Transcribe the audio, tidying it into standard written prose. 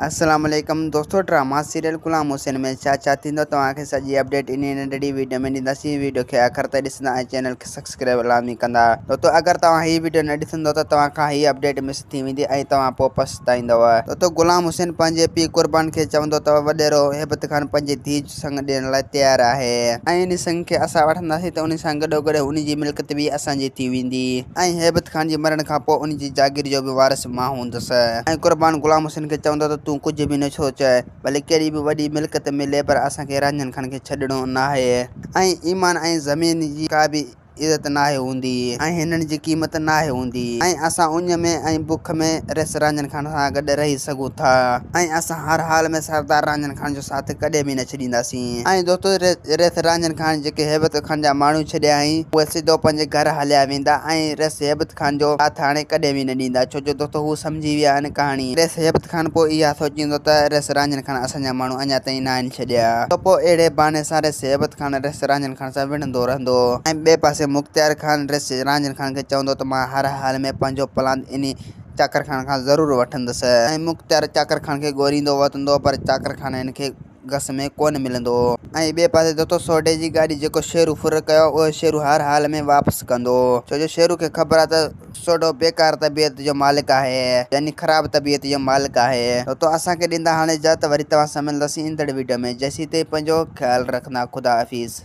السلام عليڪم دوستو ڊراما سيريل غلام حسين ۾ ڇا ڇا ٿيندو توهان کي سڄي اپڊيٽ انهي ننڍڙي ويڊيو ۾ ڏينداسين ويڊيو کي آخر تائين ڏسندا ۽ چينل کي سبسڪرائب لازمي ڪندا دوستو اگر توهان هي ويڊيو نه ڏسندو ته توهان کان هي اپڊيٽ مس ٿي ويندي ۽ توهان پوء پڇتائيندو دوستو غلام حسين پنهنجي پيء قربان کي چوندو ته وڏيرو هيبت خان پنهنجي ڌيء جو سڱ ڏيڻ لاء تيار آهي ۽ انهي سڱ کي اسان وٺنداسين ته انهي سان گڏوگڏ انهي جي ملڪيت به اسان جي ٿي ويندي ۽ هيبت خان جي مرڻ کان پوء انهي جي جاگير جو به وارث مان هوندس. ۽ قربان غلام حسين کي چوندو ته تون ڪجهه به نه سوچ، ڀلي ڪهڙي به وڏي ملڪيت ملي پر اسان کي رانجهن خان کي ڇڏڻو ناهي. ۽ ايمان ۽ زمين جي ڪا به عزت ناهي هوندي ۽ هنن جي قيمت ناهي هوندي ۽ اسان اڃ ۾ ۽ بک ۾ ريس رانجهن خان سان گڏ رهي سگهون ٿا ۽ اسان هر حال ۾ سردار رانجهن خان جو ساٿ ڪڏهن به نه ڇڏينداسين. ۽ دوستو ريس رانجهن خان جيڪي هيبت خان جا ماڻهو ڇڏيا آهن اهي سڌو پنهنجي گهر هليا ويندا ۽ ريس هيبت خان جو ساٿ هاڻي ڪڏهن به نه ڏيندا ڇو جو دوستو هو سمجهي ويا آهن ڪهاڻي. ريس هيبت خان پوء اها سوچيندو ته ريس رانجهن خان اسان جا ماڻهو اڃا تائين ناهن ڇڏيا ته پوء اهڙي بهاني سان ريس هيبت خان ريس رانجهن خان سان وڙهندو رهندو ۽ ٻئي پاسي مختيار خان ريس رانجهن خان کي چوندو ته مان هر حال ۾ پنهنجو پلاند انهي چاڪر خان کان ضرور وٺندس ۽ مختيار چاڪر خان کي ڳوريندو وتندو پر چاڪر خان هن کي گس ۾ ڪونه ملندو ۽ ٻئي پاسي دوستو سوڍي جي گاڏي جيڪو شيرو ڦر ڪيو اهو شيرو هر حال ۾ واپس ڪندو ڇو جو شيرو کي خبر آهي ته سوڍو بيڪار طبيعت جو مالڪ آهي يعني خراب طبيعت جو مالڪ آهي دوستو اسان کي ڏيندا هاڻي اجازت وري توهان سان ملنداسين ايندڙ ويڊيو ۾ جيسين تائين پنهنجو خيال رکندا خدا حافظ.